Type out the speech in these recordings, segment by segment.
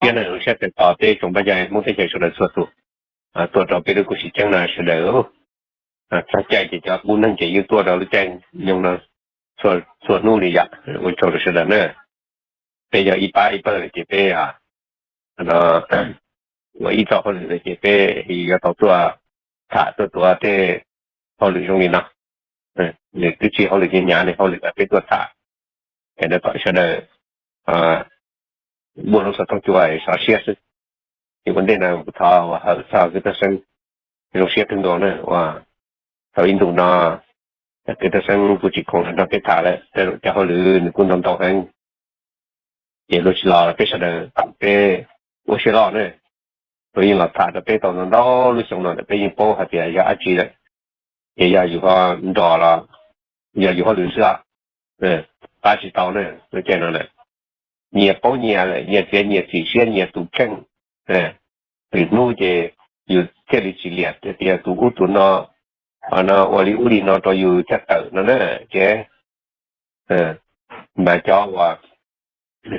Thiab na, zoo siab txais tos peb tsoom Npaj Yaj Hmoob teb chaws sawv daws txhua tus tuaj rau peb lub koob siab tseeb no sawv daws. Txog caij ces cov qub neeg ces yeej tuaj rau lub caij nyoog no txhua hnub li yom. Ua tsaug rau sawv daws na. Peb yog ib pab ib pawg lawm ces peb ua ib txoj hauj lwm lawm ces peb yuav tau tuaj tham tuaj tuav tej hauj lwm zoo li no. Nws twb tsis hauj lwm hnyav hnyav, nws hauj lwm uas peb tuaj tham es kom sawv daws muaj lub xov tooj cua sov siab xwb. Ces ua ntej no kuv thov ua hawm txog kwv tij Xeeb, zoo siab kawg nkaus na uas thaum ib ntus no kwv tij Xeeb kuj tsis khoom los nrog peb tham lawm, tej zaum cov hauj lwm nws kuj ntau ntau heev. Ces luag tsis los los peb sawv daws peb ua siab loj na. Luag yeej los tham rau peb tau ntau ntau lub xyoo no ntawm peb yeej paub hais tias yog dab tsi lawm. Ces yog yus ho nrog los yog yus hauj lwm xwb os, pab tsis tau na. Lub caij no lawm nyias paub nyias lawm, nyias txiav nyias txim siab, nyias tus kheej. Lwm hnub ces yus thiaj li tsis liam tias tus ub tus no, no ua li ub li no rau yus thiaj tawm no na. Ces mas cov uas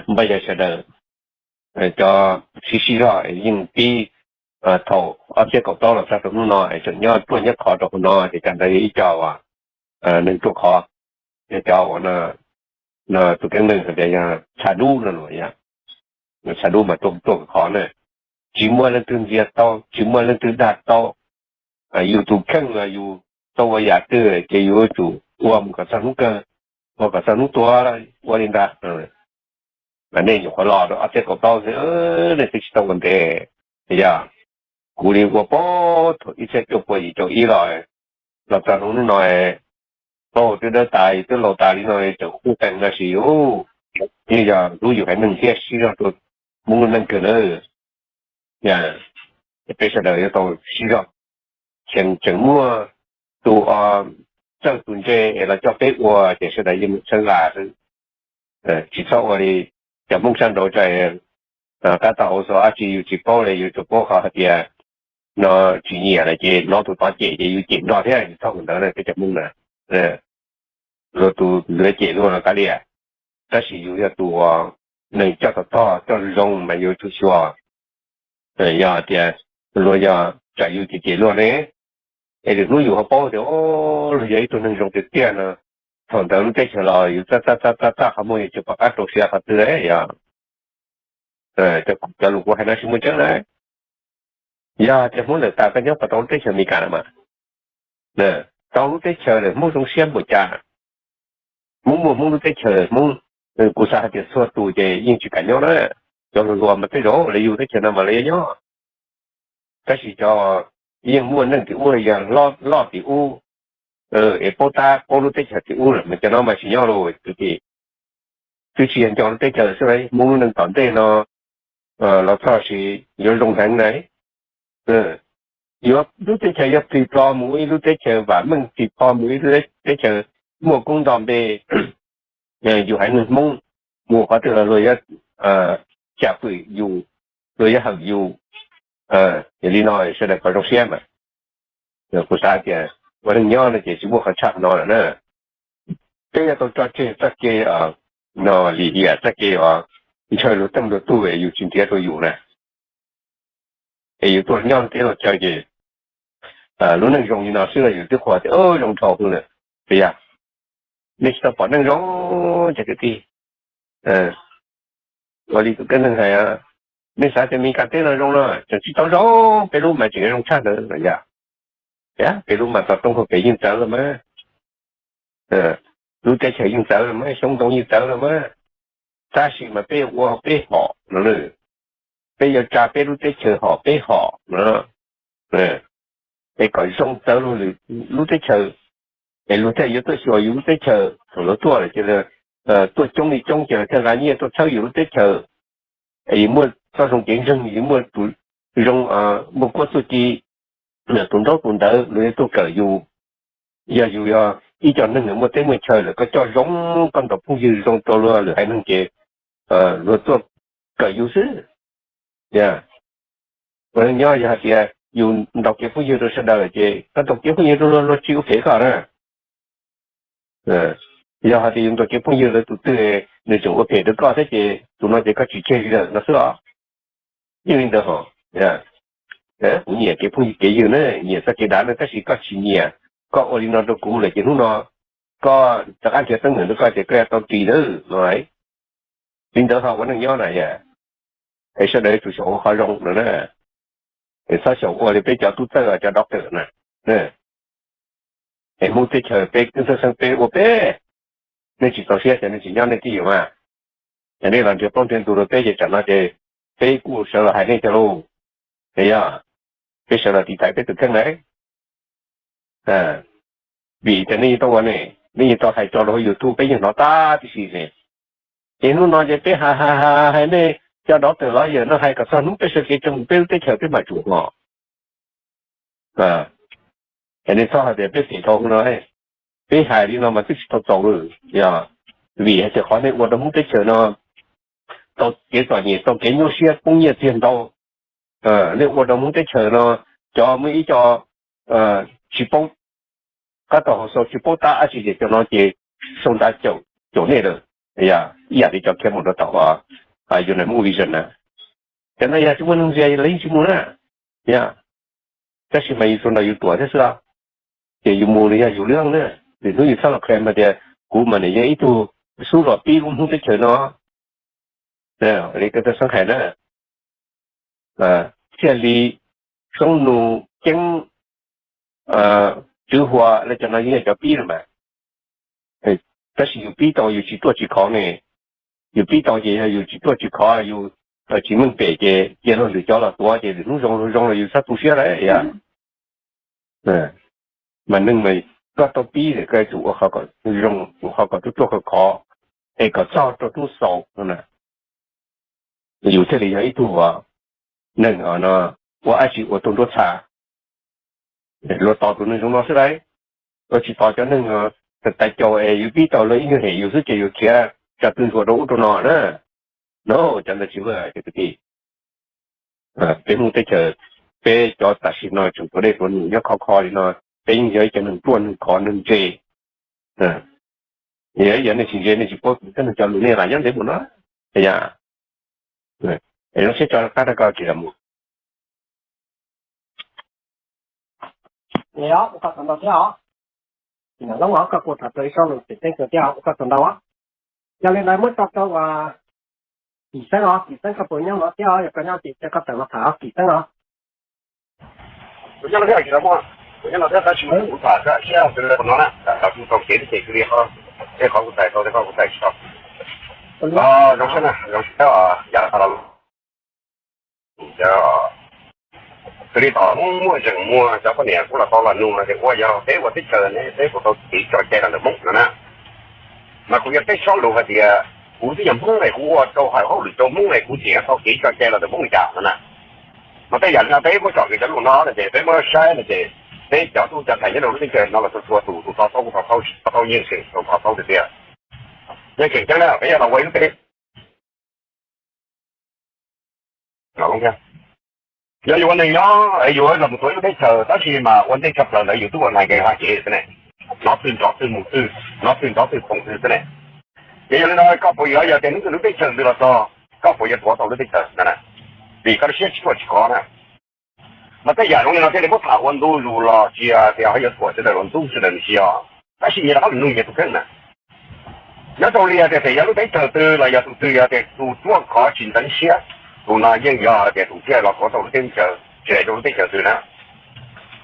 Npaj Yaj sawv daws, cov sib sib zog yeej pib thaum ob txhiab kaum plaub los txog rau hnub no es tseem nyob ruaj nyob khov rau hauv no ces cas ntawd yog ib co uas neeg ruaj khov. Yog cov uas no tus keeb neeg hais tias yog tshav dub no los yog tshav dub mas ruaj khov na. Tsis muaj leej twg ntxias tau, tsis muaj leej twg dag tau. Yus tus kheej los yus tau ua yam twg ces yus yuav tsum ua mus kom txog hnub kawg, ua kom txog hnub tuag, ua li ntawd. Mas nej nyuam qhuav los rau ob txhiab kaum plaub xwb, nej twb tsis tau ua ntev. Yog kuv li ua puag thaum ib txhiab cuaj pua yim caum ib los, los txog hnub no, paub twb dawb tas twb laus tas li no tseem ua qees no sis yus, yeej yog hlub yus haiv neeg thiab sib zog rau Hmoob lub neej kawg na. Peb sawv daws yuav tau sib zog, tseem muaj tus txawj tus ntse es los coj peb ua ces sawv daws yeej mus txhawb nqa xwb. Tsis txhob ua li cov Hmoob sab nraud tso, qab tau hauv xaus dab tsi yus tsis paub li, yus tsuas paub qhov hais tias no tsis nyiam lawm ces hnov tus tod cem ces yus cem nrog thiab. Yus txhob ua ntawd na peb cov Hmoob na. Luag tus luag cem luag los kav liam, tab sis yus yog tus neeg coj tog tog coj zoo mas yus tsum xyuas. Yog tias luag yog tsam yus cem cem luag ne, es lwm hnub yus ho paub tias luag yog ib tug neeg zoo tiag tiag no, thaum ntawd lub teb chaws los yus txaj txaj txaj txaj qhov muag yus tsis pom qab rau siab qhov twg li. Yog cov lus kuv hais no tsis muaj tseeb na. Yog tias Hmoob lawm tas koj nyob puas tau lub teb chaws Amelikas na mas? Tau lub teb chaws lawm Hmoob zoo siab npaum cas? Hmoob muaj Hmoob lub teb chaws, Hmoob, kuv xav hais tias txhua tus ces yeej tsis kam nyob na. Cov hluas hluas mas tej zaum lawv yug teb chaws no mas lawv yuav nyob, tab sis cov yeej muaj neej tim ub, yog loj tim ub, es paub tab paub lub teb chaws tim ub lawm mas cov no mas tsis nyob lawm. Twb tsis yog nco lub teb chaws xwb, Hmoob lub neej tom ntej no los txog sis yuav zoo heev na. Yuav lub teb chaws yuav plig plo mus ib lub teb chaws, vam meej plig plo mus ib lub teb chaws, muaj koob nto npe, yus haiv neeg Hmoob mus qhov twg los luag yuav cam pwm yus, luag yuav hawm yus. Yog li no sawv daws kom zoo siab mas. Kuv xav tias ua neej nyob no ces tsis muaj qhov tshaj no lawm na. Peb yuav tau tso tseg txoj kev no lim hiam, txoj kev uas ntshaw luag teej luag tug es yus tsis nrhiav rau yus na. Es yus tuaj nyob teb los chaw ces lub neej zoo li no xwb los yus twb qhuas tias zoo dhau hwv lawm. Tias yog nej tsis tau pom neej zoo ces kwv tij, ua li tus kab neeg hais, nej xav tias Meskas teb no zoo no, tseem tsis tau zoo, peb lub mas tseem zoo tshaj ntawd los yog. Peb lub mas tau roob hauv pes yeej txawv los mas, lub teb chaws yeej txawv los mas, xyoob ntoo yeej txawv los mas, tab sis mas peb ua peb hom no, peb yuav tsa peb lub teb chaws hom peb hom no, es kom zoo txawv luag lwm lub teb chaws, es luag thiaj yuav tuaj xyuas yus lub teb chaws. Thaum luag tuaj lawm ces tuaj coob li coob ces luag thiaj nqa nyiaj tuaj txhawb yus lub teb chaws, es yus muaj txoj zoo kev ntseeg, yus muaj tus zoo, muaj kuab txuj ci, tus ntaub tus ntawv luag yuav tuaj kawm yus. Yog yus yog ib co neeg muaj teb muaj chaw lawm, koj coj zoo, koj ntaus phooj ywg zoo rau luag lwm haiv neeg ces luag tuaj kawm yus xwb. Ua neej nyob yog hais tias yus ntaus kev phooj ywg rau sawv daws ces koj ntaus kev phooj ywg rau luag, luag tsis ua phem koj na. Yog hais tias yus ntaus kev phooj ywg rau tus twg nws tseem ua phem rau koj thiab ces tus no ces koj tsis tseg li lawm no xwb os. Yeej li ntawd hos. Kuv nyiam kev phooj ywg kev ywg na, nyiam txoj kev dav na, tab sis koj tsis nyiam, koj ua li no rau kuv lawm ces hnub no koj rov qab nrhiav teeb meem rau koj ces koj yuav tau ris lawm no. Li ntawd ho ua neej nyob na yom. Es sawv daws tsum xyaum ua qhov zoo no na, es txhob xyaum ua li peb cov tub txawj cov doctor na. Es Hmoob teb chaws peb xeeb xeeb peb ua peb, nej tsis txaus siab ces nej tsis nyob nej twj ywm mas. Ces nej los nrhiav plaub nrhiav ntug rau peb ces tsam no ces peb kuj sawv los hais nej cov lus, yog peb sawv los tiv thaiv peb tus kheej lawm. Vim tias nej yeej tau ua ne, nej yeej tau hais tso rau hauv YouTube peb yeej hnov tag tib si ne. Ces hnub no ces peb hais hais hais nej cov doctor los yawm no hais kom txog hnub peb sawv kev tso mus peb lub teb chaws peb mam tsum hos. Es nej txhob hais tias peb xeem dhau no, peb hais li no mas twb tsis tau txaus li. Yog vim hais tias qhov nej ua rau Hmoob teb chaws no tau kev txom nyem, tau kev nyuaj siab poob nyiaj txiag ntau. Nej ua rau Hmoob teb chaws no cov muaj ib co tsis paub qab tau hauv xau, tsis paub tab dab tsi ces cov no ces sau nta caum nej lawm. Ib yam li cov khiav mus rau tom United Movie Vision na, cov ntawd yog tsis muaj neeg ntsia los yeej tsis mus na. Yog, tab sis mas yus sau nta yus tuam thiab xwb. Ces yus mus los yog yus lub neej na, lwm hnub yus txhob los qhia mas tias kuv mas nim yog ib tug xub los pib lub Hmoob teb chaws no. Li koj tau xeeb hais na, thiaj li Soob Nus, Ceeb, Tswv Huas lawv cov no yeej yog cov pib lawm mas. Tab sis yus pib tau yus tsis ruaj tsis khov ne, yus pib tau ces yog yus tsis ruaj tsis khov, yus tsis meej pem ces cia luag lwm cov los tuav ces lwm hnub zoo zoo los yus txhob tu siab lawm yom. Mas neeg mas koj tau pib lawm koj yuav tsum ua qhov kom zoo, ua qhov kom ruaj ruaj khov khov, es kom txog rau hnub xaus no na, yus thiaj li yog ib tug neeg no ua dab tsi ua tug nruab txha. Luag tos tus neeg zoo no xwb lauj. Luag tsis tos cov neeg tais caus es yus pib tau luag ib nyuag hem yus xwb ces yus khiav tsa tw ntsuag rau ub rau no na. No, cov ntawd tsis muaj cov kwv tij. Peb Hmoob teb chaws, peb cov tam sim no tseem tuav dej tuav num nyob khov kho li no, peb yeej yog ib cov neeg ruaj neeg khov neeg ntse. Yog nej tsis ntse nej tsis paub tej neeg cov lus nej lam nyob ntev mus no. Yog, zoo siab tso qab rau koj tsis lam mus. Ua koj txaus ntau thiab os. Tsis nam loob os, koj kuj tham tau ib sob lus tseem ceeb kawg thiab os, ua koj txaus ntau os. Yog li ntawd muab tso rau uas Kim Xeeb os, Kim Xeeb koj puas nyob no thiab os, yog koj nyob ces cia koj tawm los tham os Kim Xeeb os. Kuv nyob no thiab, kuv nyob no thiab tab sis mas kuv tham thiab siab no na, kuv tau kev ces kuv li qhov, tej qhov kuv txais tau, tej qhov kuv txais tsis tau. Zoo siab na, zoo siab yav tas los Xws li thaum Hmoob muaj zeem muag cov poj niam kuj los tau los nug no tias ua yog peb ua teb chaws ne peb puas tau kev tso cai los ntawm Hmoob no na. Mas kuv yog peb sob lus hais tias kuv twb yog Hmoob es kuv ua rau hauj lwm rau Hmoob es kuv tseem yuav tau kev tso cai los ntawm Hmoob li cas no na. Mas tej yam li no peb muab tsom kwm cov lus no no ces peb muab saib no ces peb cov tub cov ntxhais nyob rau lub teb chaws no los txhua txhua tus, tus to taub kuj to taub, tsis to taub yeej tseem tau to taub tiag tiag. Yeej tseem ceeb na peb yog los ua ib lub teb Yog yus ua neeg nyob es yus los mus tuav ib lub teb chaws tab sis mas ua ntej tshaj plaws ntawd yus twb ua nais nqes vaj tsev xwb ne, hnov twg nrov twg mus twg, hnov twg nrov twg phoom twg xwb ne. Ces yog li no koj puas yuav yog tias hnub twg lub teb chaws ntws los txog koj puas yuav tuav tau lub teb chaws no na? Vim koj lub siab tsis ruaj tsis khov na. Mas tej yam zoo li no thiaj li muab tham ua ntu zus los tsis tias ho yuav thuam sawv daws los ntxub sawv daws nws tsis yog, tab sis nyias rov qab los nug nyias tus kheej na. Nyob rau li hais tias yog lub teb chaws twg los yog tus twg yog tias tus ruaj khov tsis ntxeev siab, tus no yeej yog tias tus thiaj los tuav tau lub teb chaws, tsis hais rau lub teb chaws twg na.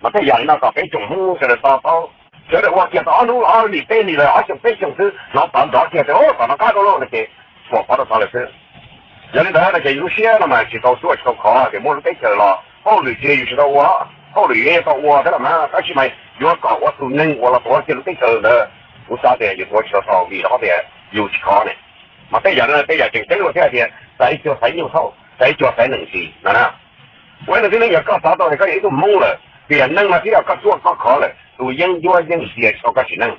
Mas tej yam li no kom peb tsoom Hmoob sawv daws to taub, sawv daws ua kiag tau ob hnub ob hlis peb hlis los ob xyoos peb xyoos xwb hnov tawv nrov kiag tias tom no qab rau lauj no ces thuam pov rau tod lawm xwb. Yog li ntawd no ces yus lub siab no mas tsis tau ruaj tsis tau khov tias muaj lub teb chaws los hauj lwm tsis yog yus tsis tau ua, hauj lwm yus yeej tau ua thiab los mas tab sis mas yuav kom ua tus neeg uas los tuav kiag lub teb chaws ntawd, kuv xav tias yus tuav tsis tau tau vim rau qhov tias yus tsis khov ne. Mas tej yam no tej yam tseem ceeb dua thiab hais tias xaiv cuag xaiv nyuj thauj, xaiv cuag xaiv nees tis no na. Ua ib tug tib neeg yog koj xav tau tias koj yog ib tug Hmoob lawm, tiam neej no twb yog koj ruaj koj khov lawm, tus yeeb ncuab yeej ntxias tsis tau koj sim neej.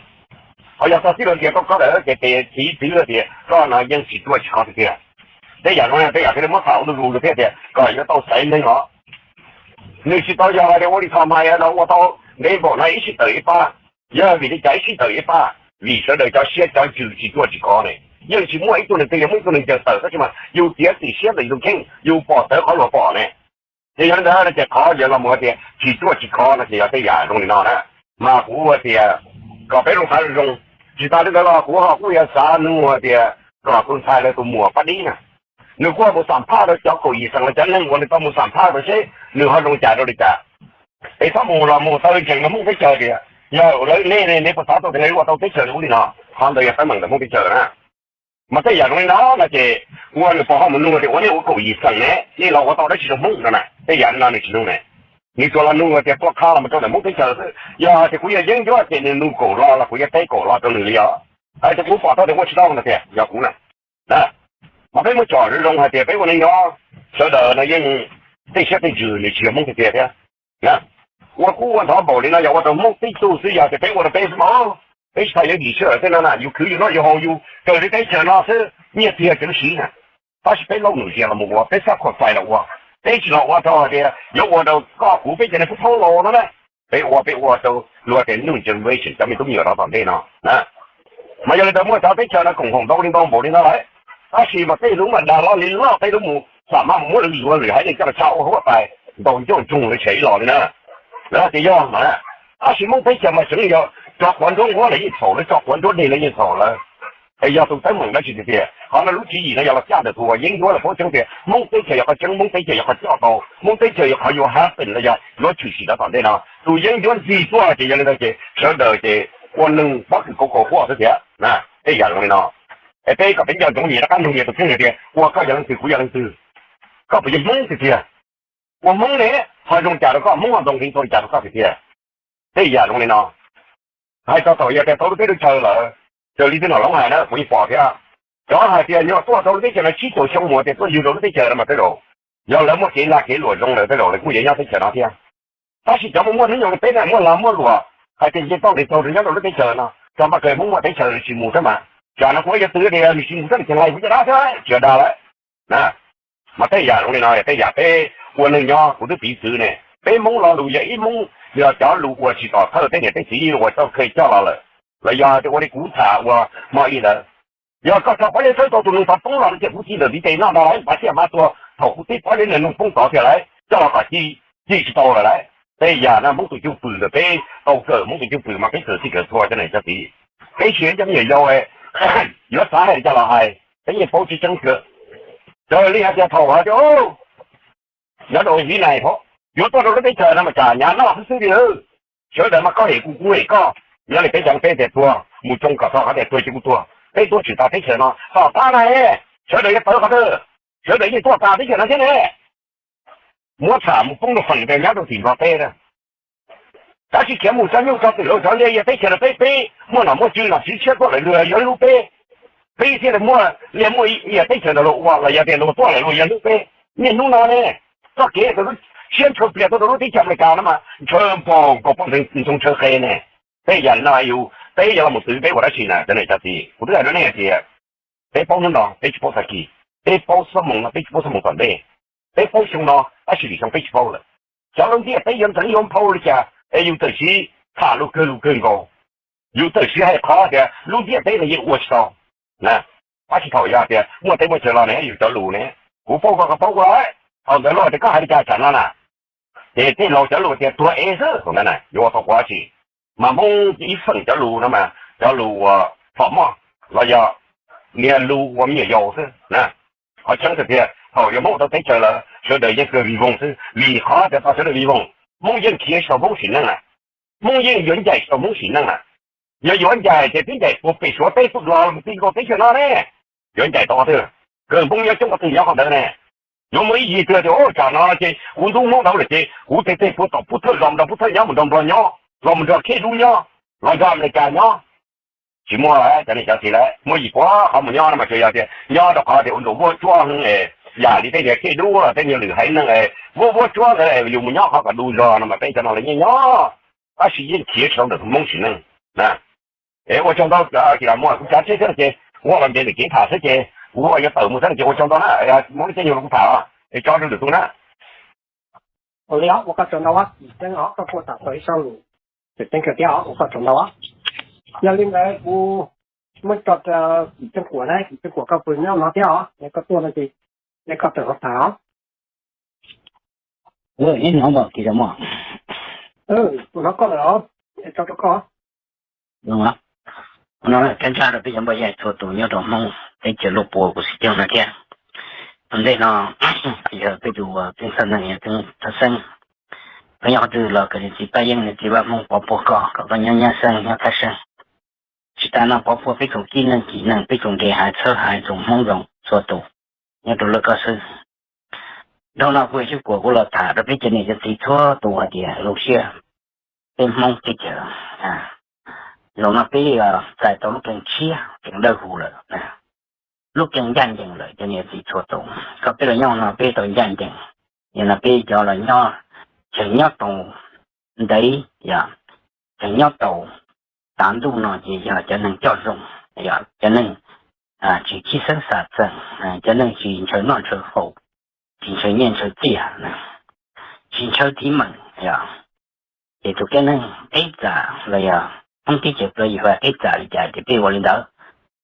Ho yog txog tib lo ntias tau koj lawm ces tes txiv txwv tias koj no yeej tsis ruaj tsis khov tiag tiag. Tej yam no tej yam thiaj li muab tham ua ntu zus thiab tias kom yuav tau xaiv neeg os. Nws tsis tau yog hais tias ua li Thom Hais no ua tau ntev npaum no ib sij tawm ib pab. Yog vim li cas ib sij tawm ib pab? Vim sawv daws cov siab cov ntsws tsis ruaj tsis khov ne. yeej tsis muaj ib tug neeg twg yog muaj ib tug neeg ncaws tawm, tab sis mas yus txiav txim siab ntawm yus tus kheej, yus pom tawv qhov luag pom ne. Ces yog li ntawd no ces qhov yuav los mus tias tsis ruaj tsis khov no ces yog tej yam zoo li no na. Mas kuv tias kom peb zoo xav zoo, tsis tas li ntawd los kuv ho kuj yuav xav nug tias kom tus ntxhais lawv tus muam pab dib na, nws kuj mus xam phaj rau cov kaum yim xeem los cov neeg uas nws tau mus xam phaj rau seb nws ho zoo cas rau li cas. Es txhob mus los mus taw ntsees rau Hmoob teb chaws tias yog lawv nej ne, nej puas xav tau tias nej ua tau teb chaws li ub li no. Qhov ntawd yog teeb meem ntawm Hmoob teb chaws na. Mas tej yam zoo li no no ces ua nws pom ho mus nug tias ua nej ua kaum yim xeem ne, nej los ua tau dab tsi rau Hmoob no na, tej yam li no nws tsis nug ne. Nws tsuas los nug tias tua qha los mus rau ntawm Hmoob teb chaws xwb. Yog tias kuv yog yeeb ncuab ces nws nug kaum lo los kuv yuav teb kaum lo rau nws li os. Hais tias kuv pom tau tias ua tsis tau no tias yog kuv na. Mas peb muab tsom zoo zoo hais tias peb ua neej nyob, sawv daws no yeej tej siab tej ntsws nws tsis yog Hmoob tiag tiag thiab. Ua kub ua ntov npaum li no yog ua rau Hmoob tib tug xwb, yog tias peb ua rau peb xwb mas peb tsis tau yuav vim sij hawm tej no na, yus khwv yus noj yus haus yus raws li teb chaws no xwb nyiaj txiag tseem siv na. Tab sis peb laub num zias los mus ua, peb xab khuam fais los ua, peb tsis los ua rau hais tias yuav ua rau koj kuv peb cov neeg pub thaub los no na. Peb ua peb ua rau luag tias new generation cov me tub me nyuam rov tom ntej no na. Mas yog li ntawd muaj cov teb chaws no koom haum ntau li ntau npaum li no lawm, tab sis mas tej lub mas dag loj li loj, tej lub mus xam maj mus muab lwm luag lwm haiv neeg coj los tshaj ua huab tais ntaus ncauj ntsoog lawv tshem ib los li na. Lawv hais tias yog mas, tab sis Hmoob teb chaws mas tseem yog tso quav nruab nquab lawv yeej txhaum, lawv tso quav nruab deg lawv yeej txhaum lawm. Es yog tus teeb meem dab tsi tiag tiag? Qhov no lub tswv yim no yog los caj ntawm tus uas yeeb ncuab los paub tseeb tias Hmoob teb chaws yog qhov tseeb, Hmoob teb chaws yog qhov coj tau, Hmoob teb chaws yog qhov yuav happen los yog yuav tshwm sim rau tom ntej no. Tus yeeb ncuab ntxig tuaj ces yog li ntawd ces sawv daws ces ua neeg pob kws kauv kaus quaj xwb tiag na. Tej yam zoo li no, es peb kom peb nco ntsoov nyias rov qab nug nyias tus kheej hais tias ua koj yog leej twg kuv yog leej twg, koj puas yog Hmoob tiag tiag? Ua Hmoob ne ho zoo cas rau koj, Hmoob ho ntaus nqi tau li cas rau koj tiag tiag? Tej yam zoo li no, hais txog thaum yog tias tau lub teb lub chaw lawm, raws li tij nom loob hais na kuv yeej pom thiab, cov hais tias nyuam tuaj tau lub teb chaws no tsib caug xyoo mus tias tuaj yug rau lub teb chaws no mas tej zaum yog lawv muaj kev lag kev luam zoo lawm tej zaum lawv kuj yuav nyob teb chaws no thiab. Tab sis cov muaj muaj hnub nyoog li peb na muaj lag muaj luam hais tias yeej tau nqis tau rau nyob rau lub teb chaws no, txog npaj kawg Hmoob muaj teb chaws tsis mus thiab mas, tsam no kuv yuav twv tias nws tsis mus thiab nws cia li mus caj dab thiab tsis dag lawm na. Mas tej yam zoo li no tej yam peb ua neeg nyob kuv twb piv txwv ne, peb Hmoob lo lus yog ib Hmoob yog cov lus uas tsis tom thawj tej niam tej txiv uas tau kheej coj los lawm, los yog tias ua li kuv tham uas hmo ib ntawd, yog koj tso pob zeb txhawb tau tus neeg tod poob los no ces kuv ci ntawm ntiv tes noj no lawm, npav tsiaj mas tua thaum kuv tib pob zeb ntawm neeg poob tod tiag lawm, coj los tom ci, ci tsis tau lawm lauj. Tej yam no Hmoob tus cwj pwm ntawm peb tau kawm Hmoob tus cwj pwm mas peb kawm txij kawm txhua cov niam cov txiv. Peb tsis yog cov me nyuam yaus yuav xav hais li cas los hais, peb yeej paub tseeb tseeb kawg. Raws li hais tias thaum hais tias nyob rau Viv Nais hov, yuav tuaj rau lub teb chaws no mas tsam nyhav noj xwb xwb li. Sawv daws mas koj hem kuv kuv hem koj, nyob li peb cov peb tias tuag mus tsoo kom txog qhov tias tuag ces kuv tuag, peb tuaj tshwm tau teb chaws no tom qab na, sawv daws yuav tawv qhov twg? Sawv daws yeej tuaj tas teb chaws no thiab ne. Muab tham mus poob rau feem ntawd nyob rau tim Nplog teb na. Tab sis khiav mus tso nyuj tso twm rau cov liaj ia teb chaws rau peb, peb muaj nom muaj tswv nom tswv tshiab tuaj lawm luag yuav hlub peb, peb thiaj li muaj liaj muaj ia teb chaws ntawd los ua los yog tias luag tuaj lawm luag yuav hlub peb. Niaj hnub no ne, txoj kev siab ntshaw plias tuaj rau lub teb chaws Amelikas no mas ntshaw npaum nkaus poj ntxoog ntshaw qe ne. Tej yam li no yus peb yuav los mus twv peb ua dab tsi na cov niam cov txiv? Kuv twb hais rau nej hais tias peb paub hnub no peb tsis paub tag kis, peb paub xuab moos no peb tsis paub xuab moos tom ntej, peb paub xyoo no tab sis lwm xyoo peb tsis paub lawm. Xyov lub ntiaj teb yuav ntxeev yuav nphau li cas es yus txawm siv tham lus kawg lus kawg nkaus, yus txawm siv hais qhov tias lub ntiaj teb no yeej ua tsis tau na. Tab sis thaum yog tias muaj teb muaj chaw los ne yus cov lus ne, kuv paub koj koj paub kuv lawm. Thaum ntawd luag tias koj hais li cas tsam no na, ces tej laus cov lus tias tuag ev xwb thaum ntawd na yuav ua tau quav tsi. Mas Hmoob ib feem cov lus no mas cov lus uas phom moj los yog niag lus uas me nyuam yaus xwb na. Qhov tseeb tiag tiag thaum yuav Hmoob tau teb chaws lawm sawv daws yeej kawg vij voog xwb, vim qhov tias tau sawv daws vij voog, Hmoob yeej khiav tsis tau Hmoob sim neej na. Hmoob yeej yuav ncaim tsis tau Hmoob sim neej na. Yog yuav ncaim ces twb ncaim puag pem Suav teb tuaj los mus ti nkaus teb chaws no ne. Yuav ncaim tau qhov twg? Kawg Hmoob nyob coob qhov twg nyob qhov ntawd ne. Yuav muaj ib yig twg tias ua tsam no ces kuv ntxub Hmoob dhau lawm ces kuv tes tes puag tom Pub Thawj los mus nrog Pub Thawj nyob, mus nrog Nplog nyob, los mus nrog Khej Dub nyob, los nrog Amelikas nyob. Tsis muaj lawm cov niam cov txiv lawm, muaj yim puag qhov mus nyob no mas tsuas yog tias nyob rau qhov tias ua ntuas vuab tsuab, yam li tej niag Khej Dub los tej niag lwm haiv neeg vuab vuab tsuab ntawd yus mus nyob qhov kom du zog no mas peb cov no lawv yeej nyob, tab sis yeej khiav tsis tau ntawm Hmoob sim neej na. Es ua tsaug ntau, muaj kuv tsav tsheb thiab no ces kuv ho los ntev lwm kev tham thiab ces kuv ho yuav tawm mus thiab no ces ua tsaug ntau na, muaj lub caij nyoog los kuv tham es tso rau lwm tus na. Ua li os, ua koj tsaug ntau, Xeeb os, koj kuj tham tau ib sob lus tseem ceeb kawg thiab os, ua koj tsaug ntau os. Yog li ntawd kuv Muab tso rau Kim Tseej Kuam na, Kim Tseej Kuam koj puas nyob no thiab os? Yog koj tuaj no ces nej koj tawm los tham os. Ib hnub npam kis zoo mog. Kuv hnov koj lawm os, tso rau koj. Zoo no, kab ntsaj rau peb cov npoj yaig txhua tus nyob rau Hmoob teb chaws luaj puas kuv xib caug no thiab. Ua ntej no yog peb tus tub txawj neeg yog tub Thaj Xeeb, koj nyob qhov twg los kom niam txiv Paj Yeeb niam txiv Vaj Hmoob pov puag koj, kom koj nyob nyab xeeb nyob thaj seeb. Tsis tas no pov puag peb tsoom kib neeg kim neeg, peb tsoom nres haiv txhawb haiv, tsoom Hmoob zoo txhua tus nyob rau lawv koj xwb. Dhau no kuv Xyooj Kuam kuv los tham rau peb cov niam cov txiv txhua tus hais tias zoo siab peb Hmoob teb chaws. Zaum no peb txais tau lub keeb tshiab keeb dawb huv lawm, lub keeb ncaj ncees lawm cov niam txiv txhua tus. Koj peb los nyob no peb tau ncaj ncees, yog no peb cov los nyob, tseem nyob tau ntev, yog tseem nyob tau tav ntuj no ces yog cov neeg coj zoo, yog cov neeg tsis chib xeeb xa txeem, cov neeg tsis ntshaw noj ntshaw haus, tsis ntshaw nyiaj ntshaw txiaj, tsis ntshaw tiv meem, yog ces tus kab neeg qeb txam los yog Hmoob teb chaws plaws yim fais qeb txam li cas ces peb ua li ntawd.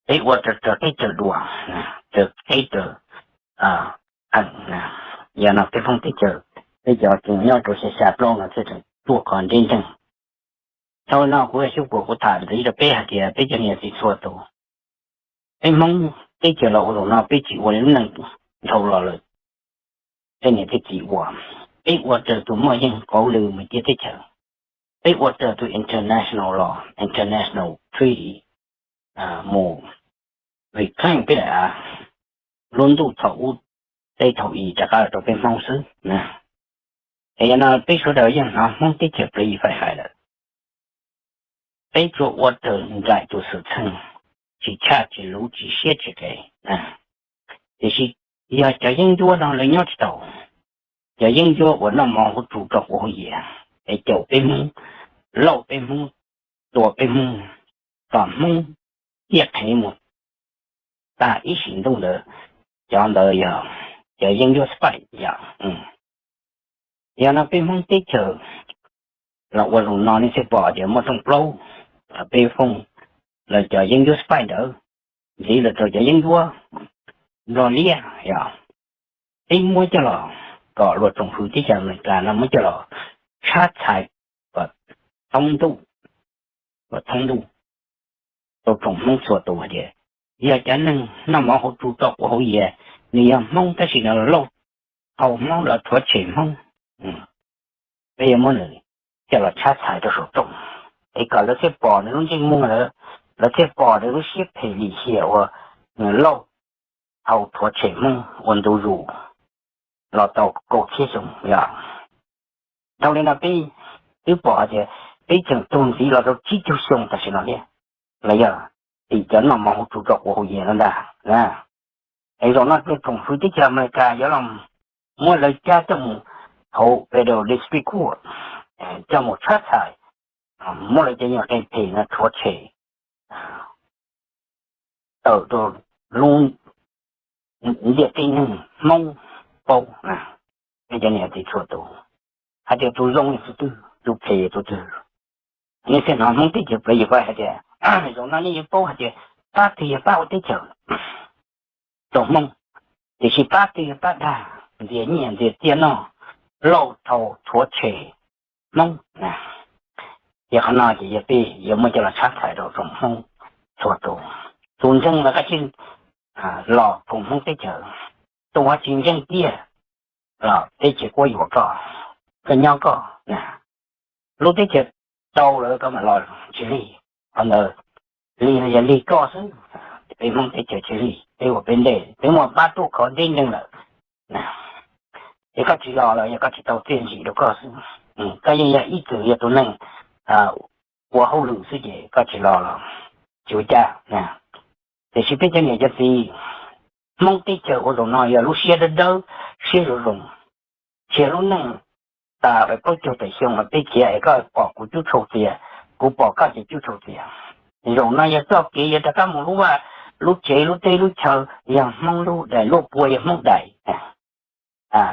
Peb ua raws raws qeb raws dua, raws qeb raws heem. Yog no peb Hmoob teb chaws, peb cov tseem nyob rau xya xya plaub no thiaj tseem tuaj qhov ntseb ntseeg. Thaum no kuv Xyooj Kuam kuv tham ntxiv rau peb hais tias peb cov niam txiv txhua tus, peb Hmoob teb chaws los ua zaum no peb tsis ua li lub neej dhau los lawm. Peb niam peb txiv ua, peb ua raws tus moj yeej qauv lw mus ciaj teb chaws. Peb ua raws tus international law, international treaty mus reclaim peb daim av lub ntuj thaum ub teb thaum i rov qab los rau peb Hmoob xwb na. Es yog no peb sawv daws yeej hnov Hmoob teb chaws plaws yim fais hais lawm, peb tsuas ua raws nraim tus xwm txheej, tsis tshaj tsis luv tsis siab tsis qes. Tiam sis yog cov yeeb ncuab no lawv nyob tsis tau, cov yeeb ncuab uas noj mov hauv tsu rau quav hauv yias es caum peb Hmoob, lauj peb Hmoob, tua peb Hmoob, kom Hmoob ciaj qhev mus tag ib sim ntuj ntawd, cov ntawd yog cov yeeb ncuab spy yom. Yog no peb Hmoob teb chaws los ua zaum no nej thiaj pom tias muaj rooj plaub, peb fooj los cov yeeb ncuab spy ntawd ntxiv los rau cov yeeb ncuab nplog liab yog peb muab coj los kom luag tsoom fwv teb chaws Amelikas no muab coj los tshab txhais kom thoob ntuj, kom thoob ntuj rau tsoom Hmoob txhua tus hais tias yog cov neeg noj mov hauv tsu rau quav hauv yias, nws yog Hmoob tab sis nws lauj hau Hmoob los rhuav tshem Hmoob. Peb yuav muab nws coj los tshab txhais rau saum rooj es kom lawv thiaj pom nws lub ntsej muag lawm, lawv thiaj pom nws lub siab phem lim hiam uas nws lauj hau rhuav tshem Hmoob ua ntu zus los tau kaum txhiab xyoo yom. Dhau li no peb twb pom hais tias peb tseem tuag ntxiv los rau tsib caug xyoo tam sim no thiab, los yog tim cov noj mov hauv tsu rau quav hauv yias no ntag. Es zaum no peb tsoom fwv teb chaws Amelikas yuav los muab lawv cab coj mus hauv Federal District Court, coj mus tshab txhais, muab lawv cov yam qee phem no rhuav tshem tawm rau lub ntiaj teb neeg Hmoob paub, peb cov niam txiv txhua tus, hais tias tus zoo yog tus twg, tus phem yog tus twg. Nej thiaj hnov Hmoob teb chaws plaws yim fais hais tias, zaum no nej yuav paub hais tias pab twg yog pab ua teb chaws rau Hmoob, tiam sis pab twg yog pab dag ntxias nyiaj ntxias txiaj noj, lauj hau rhuav tshem Hmoob. Ces qhov no ces yog peb yuav muab coj los tshab txhais rau tsoom Hmoob txhua tus. Tus ntseeg los koj tsis los koom Hmoob teb chaws, tus uas tsis ntseeg tiag los teb chaws kuab yuam koj, koj nyob koj. Lub teb chaws tau lawm koj mam los tsis lig, qhov ntawd lig no yog lig koj xwb. Peb Hmoob teb chaws tsis lig, peb ua peb ntej, peb muaj pab tuaj khov ntseb ntseeg lawm. Es koj tsis los los yog koj tsis tau txiaj ntsim rau koj xwb. Koj yeej yog ib txwm yog tus neeg ua hauj lwm xwb ces koj tsis los los tsis ua cas. Tiam sis peb cov niam cov txiv Hmoob teb chaws ua zaum no yog lub siab dawb dawb siab zoo zoo, khiav lub neej tas plaub caug tawm xyoo los peb khiav es koj pom kuv cub tshau txias, kuv pom koj ces cub tshau txias. Zaum no yog txoj kev yuav rov qab mus lub vaj lub tsev lub teb lub chaw yog Hmoob lub, daim luaj pua yog Hmoob daim.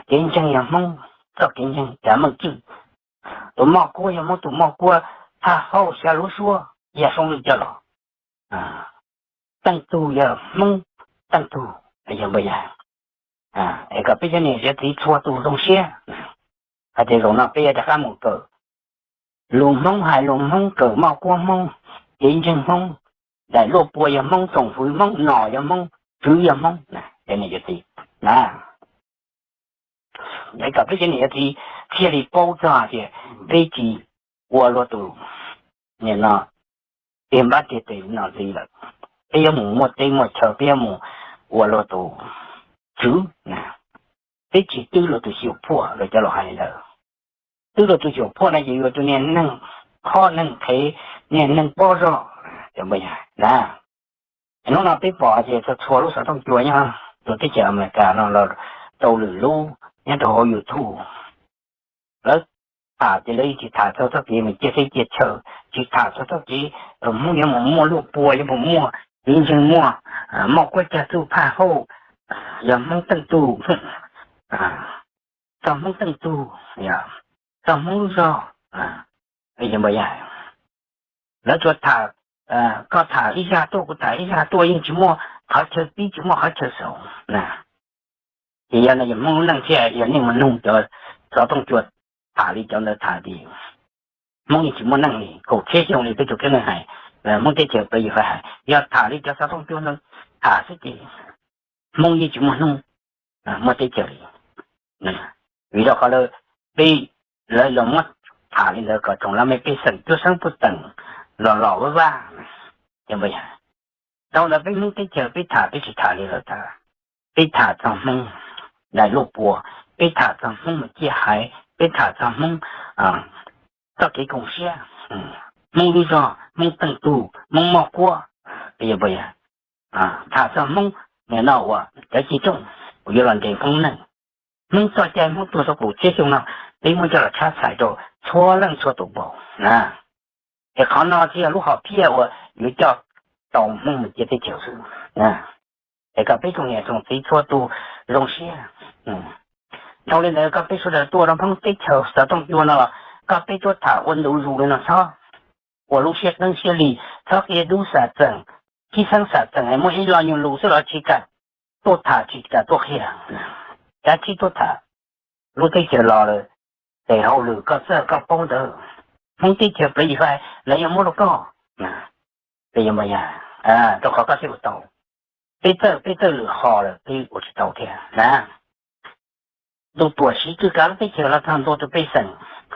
Kev ntseeg yog Hmoob txoj kev ntseeg, cav meej tswj. Tus moj kuab yog Hmoob tus moj kuab, thaj hauj xya lub suab yog Hmoob li coj los. Teej Tug yog Hmoob Teej Tug, yog npa yag. Es kom peb cov niam cov txiv txhua tus zoo siab, hais tias zaum no peb yuav rov qab mus kawm lus Hmoob, hais lus Hmoob, kawm moj kuab Hmoob, kev ntseeg Hmoob, daim luaj pua yog Hmoob, tsoom fwv Hmoob, nom yog Hmoob, tswv yog Hmoob, cov niam cov txiv na. Es kom peb cov niam cov txiv thiaj li paub txog tias peb tsis ua luag tus, nim no, tiag npab tiag tes no ntxiv lawm. Peb yuav mus muaj teb muaj chaw, peb yuav mus ua luag tus tswv na. Peb tsis twb luag tus xyuam phuaj, luag cov laus hais li ntawd. Twb luag tus xyuam phuaj no ces yuav tus niag neeg qhov neeg qhev, niag neeg pob zog, cov npa yag na. Hnub no peb pom ces txhua txhua lub xov tooj cua nyob rau teb chaws Amelikas no los tau lwm lub nyob rau hauv YouTube, lawv tham ces lawv tsis tham txog txoj kev mus ciaj teb ciaj chaw, tsis tham txog txoj kev Hmoob yuav mus muaj luaj pua, yuav mus muaj kev ntseeg, muaj moj kuab cag txuj phaj hauj, yog Hmoob Teej Tug, txog Hmoob Teej Tug, txog Hmoob lub zog, npa yag. Lawv tsuas tham, koj tham ib zaj tuaj, kuv tham ib zaj tuaj, yeej tsis muaj qhov chaw pib, tsis muaj qhov chaw xaus na. Ces yog no yog Hmoob lub neej thiaj yog nej mus nug cov xov tooj cua tham li cov ntawd tham tias Hmoob yeej tsis muaj neej li, kaum txhiab xyoo li peb tus kheej neeg hais, Hmoob teb chaws pab yus hais, yog tham li cov xov tooj cua ntawd tham xwb ces Hmoob yeej tsis muaj hnub muaj teb chaws li. Vim rau qhov lawv, peb, lawv los muab tham li ntawd kom tsoom laj mej pej xeem cuab xeeb puj teem los los vaj vaj. Dhau ntawd peb Hmoob teb chaws peb tham peb tsis tham li lawv tham. Peb tham txog Hmoob daim luaj pua, peb tham txog Hmoob mus ciaj haiv, peb tham txog Hmoob txoj kev koom siab, Hmoob lub zog, Hmoob Teej Tug, Hmoob moj kuab, peb yuav npa yag. Tham txog Hmoob nim no uas cov ci rooj uas yuav los nres Hmoob neej, Hmoob txoj cai Hmoob tuag tau kaum txhiab xyoo no, peb muab coj los tshab txhais rau txhua leej txhua tus paub na. Es qhov no tsis yog lub hom phiaj uas yuav coj tau Hmoob mus ciaj teb chaws xwb. Es kom peb tsoom niam tsoom txiv txhua tus zoo siab. Dhau li ntawd koj peb sawv daws tuaj rau Hmoob teb chaws xov tooj cua no los koj peb tuaj tham ua ntu zus li no txhob ua lub siab qeeb siab li, txhob qia dub xam txeem, tib xeeb xam txeem es muaj ib lo nyuag lus xwb los tsis kam tuaj tham tsis kam tuaj qhia. Kav tsij tuaj tham. Lub teb chaws los lawm, tes hauj lwm koj txawj koj paub ntawd, Hmoob teb chaws pab yus hais lawv yuav muab rau koj, peb yuav npa yag, rau qhov koj thiaj ua tau. Peb txawj peb txawj lwm qhov lawm peb ua tsis tau thiab na. Ntu tuam siv tswj kav lub teb chaws los txog ntua rau pej xeem,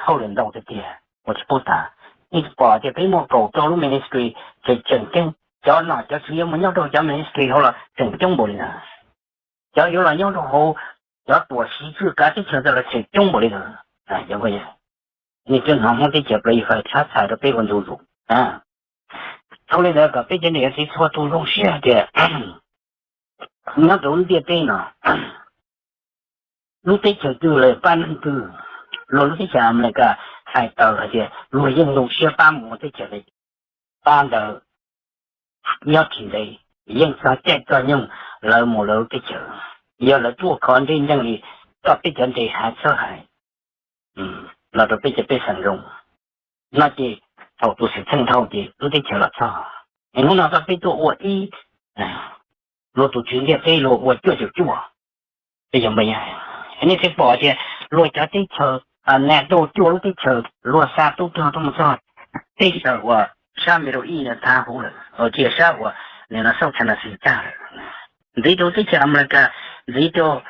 hauj lwm ntau tiag tiag uas tsis pub tham. Yeej pom tias peb muaj kaum rau lub ministry ces tseem ceeb, cov nom cov tswv yuav mus nyob rau cov ministry hauv los tseem coob npaum li ntawd. Cov yuav los nyob rau hauv cov tuam siv tswj kav teb chaws ntawd los tseem coob npaum li ntawd. Nej twb hnov Hmoob teb chaws pab yus hais tshab txhais rau peb ua ntu zus. Dhau li ntawd kom peb cov niam txiv txhua tus zoo siab hais tias nyob rau lub ntiaj teb no, lub teb chaws twg los pab neeg twg, luag lub teb chaws Amelikas hais tawm hais tias luag yeej zoo siab pab mus ua teb chaws li, pab ntawd nyob tsis ntev, yeej txog caij txog nyoog lawv mus lawv lub teb chaws. Yog lawv tuaj khov ntsej nceeg li koj peb cov nres hais txhawb hais los rau peb cov pej xeem zoo, no ces thaum tus xwm txheej dhau ces lub teb chaws los txog. Es hnub no koj peb tuaj ua ib, luag tus tswv ntiaj teb luag ua cuaj caum cuaj, peb yuav npa yag. Nej thiaj pom tias luag cov teb chaws, NATO cuaj lub teb chaws luag xa tub rog tuaj mus txog tej sab uas sab Middle East ntawd tag huv lawm, tsis yog sab uas nim no South China Sea tag lawm. Ntxiv rau teb chaws Amelikas, ntxiv rau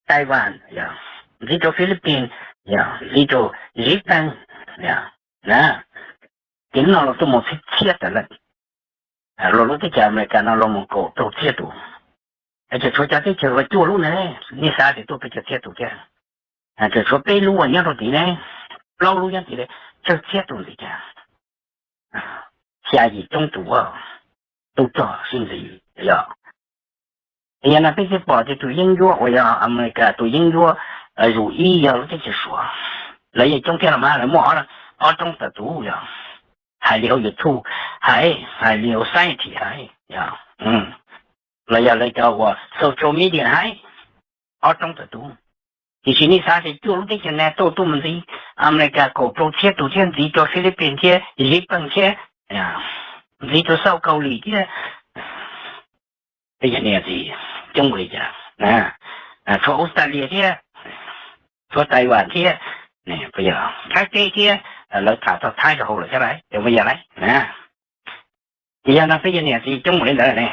Taiwan, ntxiv rau Philippines, ntxiv rau Japan, na. Ces hnub no los tuaj mus txhiab txhiab tawm lawm. Luag lub teb chaws Amelikas no los mus kaum rau txhiab tus. Ces tshuav cov teb chaws uas cuaj lub ntawd, nej xav tias tuaj pes tsawg txhiab tus thiab? Tseem tshuav peb lub uas nyob rau tid ne, plaub lub nyob tid, tsawg txhiab tus ntxiv cas? Xya yim roob tus tub rog sib ntxiv yog. Yog no peb thiaj pom tias tus yeeb ncuab uas yog Amelikas tus yeeb ncuab zus ib yog lub teb chaws Suav. Lawv yeej coob thiab los mas lawv muaj ob roob tawm tus yog, hais li hauv YouTube hais, hais li hauv science hais, los yog lawv cov uas social media hais, ob roob tawm tus. Tiam sis nej xav tias cuaj lub teb chaws NATO tuaj mus ntxiv Amelikas kaum rau txhiab tus thiab ntxiv rau Philippines thiab Japan thiab ntxiv rau South Korea thiab peb cov niam txiv coob npaum li cas na, txhua Australia thiab, txhua Taiwan thiab, Thaib teb thiab, lawv tham txog Thaib rau hauv lawm thiab lauj, cov npaum yog lauj na. Ces yog no peb cov niam txiv coob npaum li ntawd ne,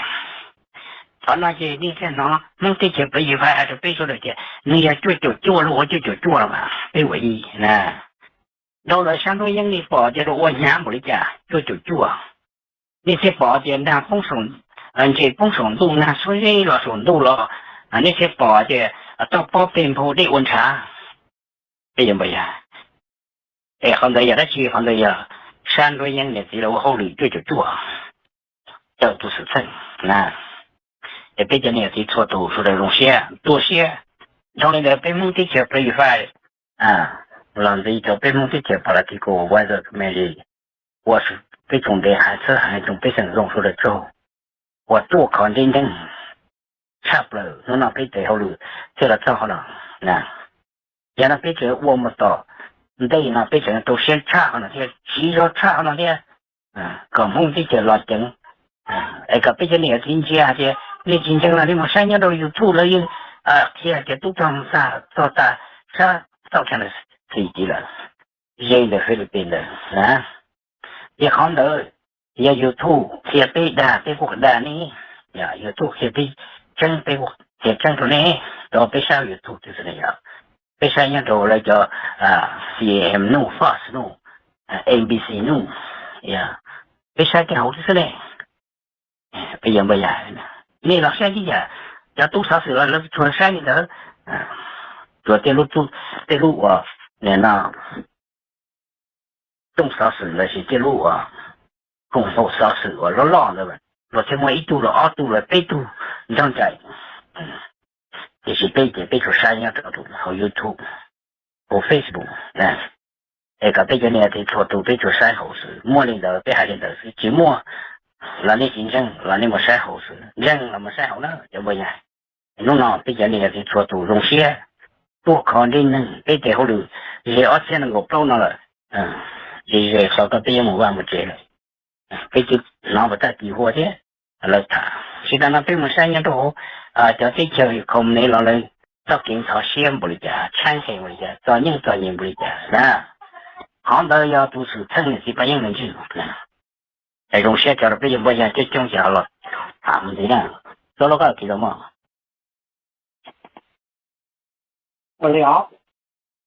qhov no ces nej thiaj hnov Hmoob teb chaws Play Five hais rau peb sawv daws tias nws yog cuaj caum cuaj los ua cuaj caum cuaj los mas peb ua ib na. Dhau lawm sab nruab yeeb nej pom tias rau ua hnyav npaum li cas cuaj caum cuaj. Nej thiaj pom tias nag poob saum, ntses poob saum ntuj, nag suab zeb los saum ntuj los, nej thiaj pom tias toj pob peg nphau dej ua ntshav. Peb yuav npaj yog, es qhov ntawd yog dab tsi? Qhov ntawd yog sab nruab yeeb niam txiv lawv ua hauj lwm cuaj caum cuaj raws tus xwm txheej na. Es peb cov niam txiv txhua tus sawv daws zoo siab tu siab. Dhau li ntawd peb Hmoob teb chaws Play Five los ntxiv rau peb Hmoob teb chaws Political Advisor Committee ua peb tsoom ntev hais txhawb hais rau peb xeem zoo sawv daws tsaug uas tuaj kho ntev nteeg tshaj plaws. Hnub no peb tes hauj lwm thiaj los txog qhov no. Yog no peb tseem ua mus tom ntej no peb tseem rau siab tshaj qhov no thiab, siv zog tshaj qhov no thiab, kom Hmoob teb chaws los ceev. Es kom peb cov niam txiv ntsia hais tias nej tsis ntseeg los nej mus saib nyob rau YouTube lawv yeej qhia tias tub rog mus xa txog tas sab South China Sea tid lawm, ze ntawm Philippines ntawd na. Ces qhov ntawd yog YouTube qhia peb dag peb kuj dag ne, YouTube qhia peb tseeb peb kuj qhia tseeb rau ne, rau peb saib YouTube twb xwb ne yog. Peb saib nyob rau lawv cov C N N nuj, Fox nuj, A B C nuj, peb saib tej hauv twb xwb ne. Peb yuav npaj yam, nej los saib tib yam, cov tub xov xwm los lawv tsuas saib li ntawd, tsuas tej lub, tej lub uas no rooj xov xwm lossis tej lub uas koom haum xov xwm uas loj loj ntawd, luag thiaj muaj ib tug los ob tug los peb tug nrog nraim. Tiam sis peb ces peb tsuas saib nyob rau hauv YouTube, hauv Facebook, es kom peb cov niam txiv txhua tus peb tsuas saib hauv xwb, muaj li ntawd peb hais li ntawd xwb, tsis muaj los nej tsis ntseeg los nej mus saib hauv xwb, ntseeg los mus saib hauv na cov npaj yam. Hnub no peb cov niam txiv txhua tus zoo siab tuaj kho ntev neeg peb tes hauj lwm ze ob txhiab nees nkaum plaub no lawm, ze ze xaus tau peb yuav mus vaj mus tsev lawm. Peb twb hnov puas tag kis hua thiab lawv tham, tsis tas no peb mus saib nyob rau hauv cov teb chaws khoom ne los lawv txoj kev ntxhov siab npaum li cas, tshaib nqhis npaum li cas, txom nyem txom nyem npaum li cas na. Qhov ntawd yog tus xwm txheej niam txiv paj yeeb me ntsis. Es zoo siab tso rau peb yuav npaj yog coob coob ces ho los tham mus ntxiv na. Txo lub koj kis los mog. Ua li os,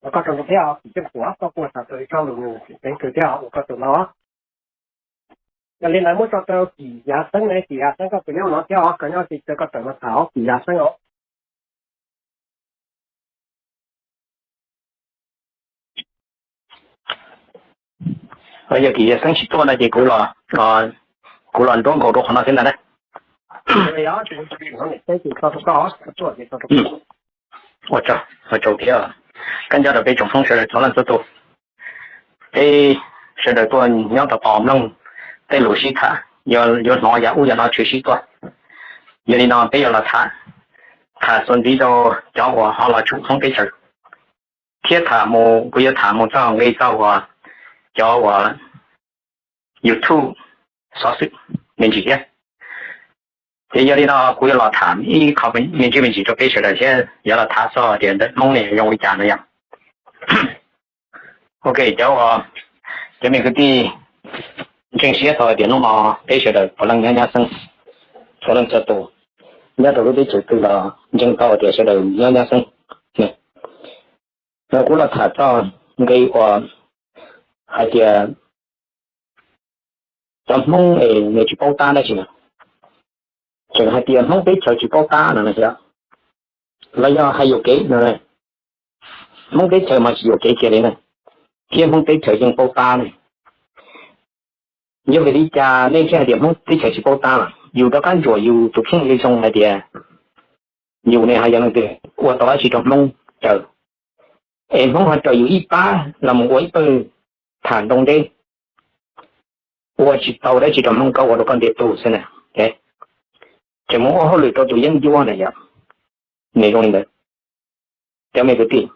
ua koj tsaug thiab os Kim Coob Kuam, koj kuj tham tau ib txoj lus nws tseem ceeb kawg thiab os, ua koj tsaug no. Yog li ntawd muab tso rau Kim Yav Xeeb ne, Kim Yav Xeeb koj puas nyob no thiab os, koj nyob tsis tau koj tawm los tham os Kim Yav Xeeb os. Yog Kim Yav Xeeb tsis tuaj no ces kuv los, kuv los nruab nkaus rau qhov no xwb ntag na. Ua tsaug, ua tsaug thiab. Koj nco rau peb tsoom Hmoob sawv daws txhua leej txhua tus, peb sawv daws tuaj nyob tos tos mloog tej lus sib tham, yuav hnov yav ub yav no tshwm sim tuaj. Yog li no peb yuav los tham, tham txuas ntxiv rau cov uas ho los tshum Hmoob teb chaws, thiab tham mus, kuv yuav tham mus txog nqi txog uas cov uas YouTube xov xwm me ntsis thiab. Ces yog li no kuv yuav los tham ib qho me ntsis me ntsis rau peb sawv daws thiab yuav los tham txog tias ntawm Hmoob ne zoo li cas no yom. Ok, cov, cov me kwv tij, ntseeg siab tau tias hnub no peb sawv daws puav leej nyob nyab xeeb, txhua leej txhua tus, nyob rau lub teb chaws twg los ntseeg tau tias sawv daws nyob nyab xeeb. Kuv los tham txog nqi uas hais tias cov Hmoob es nws tsis paub tab dab tsi no, tseem hais tias Hmoob teb chaws tsis paub tab no na, los yog hais yuam kev no, Hmoob teb chaws mas tsis yuam kev kiag li na, thiab Hmoob teb chaws yeej paub tab ne. Yog vim li cas nej thiaj hais tias Hmoob teb chaws tsis paub tab lawm? Yus rov qab ntsuam yus tus kheej li zoo hais tias yus ne ho yog leej twg ua tau dab tsi rau Hmoob chaw, es Hmoob ho raws yus ib pab los mus ua ib pawg tham ntoo deb, ua tsis tau dab tsi rau Hmoob, koj ua rau koj ntiag tug xwb na. Tseem mus ua hauj lwm rau tus yeeb ncuab na yom. Nws zoo li ntawd. Cov me kwv tij,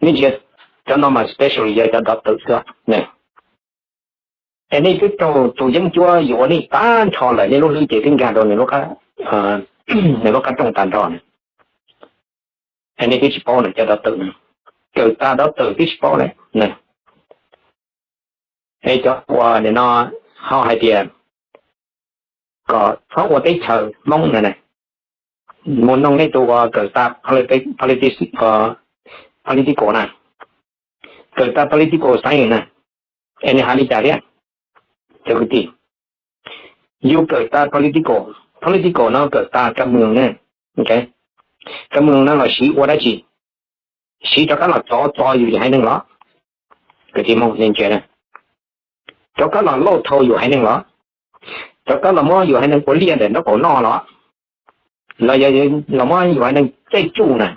nej ntsia, cov no mas specially yog cov doctor xwb ne. Es nej twb raug tus yeeb ncuab yuav ua nej tag nrho lawm, nej lub hlwb ces twb nkag rau nws lub qab nws lub qab rooj tas nrho na. Nej twb tsis paub na, cov doctor, kawm tas doctor twb tsis paub lawm na. Es cov uas nim no ho hais tias kom txhob ua teb chaws Hmoob na, mus noog nej tus uas kawm tas political na, kawm tas political science na, es nws hais li cas thiab? Cov kwv tij, yus kawm tas political, political no kawm tas kam mus ne, kam mus no los siv ua dab tsi? Siv rov qab los txov txo yus haiv neeg los? Kwv tij Hmoob, rov qab los lauj thau yus haiv neeg los? Rov qab los muab yus haiv neeg ua liaj ntawm nraub qaum noj los? Los yog los muab yus haiv neeg caij tsuj na?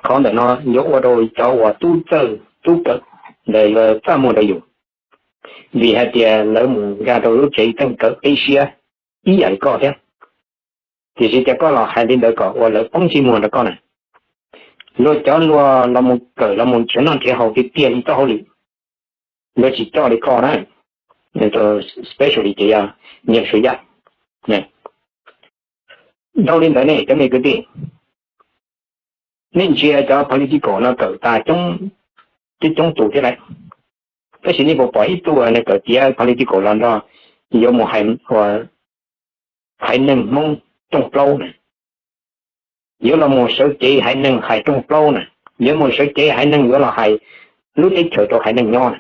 Qhov ntawm no yuav ua rau cov uas tub txawj tub kawm ntawd yuav txaj muag rau yus, vim hais tias lawv mus nkag rau lub tsev txeej kawm peb siab ib yam li koj thiab. Tiam sis cas koj los hais li ntawd kom uas lawv poob ntsej muag rau koj na? Luag cov luag los mus kawm los mus nrhiav noj nrhiav haus tiag tiag li txoj hauj lwm, luag tsis coj li koj na, specially ces yog Nyiaj Suav Yaj. Dhau li ntawd ne cov me kwv tij, nej ntsia cov political no kawm tas coob, coob tus thiab lawm, tab sis nej puas pom ib tug uas nws kawm tiav political los nrog yuav mus hais uas haiv neeg Hmoob rooj plaub na, yuav los mus sawv cev haiv neeg hais rooj plaub na, yuav mus sawv cev haiv neeg yuav los hais lub teb chaws rau haiv neeg nyob na?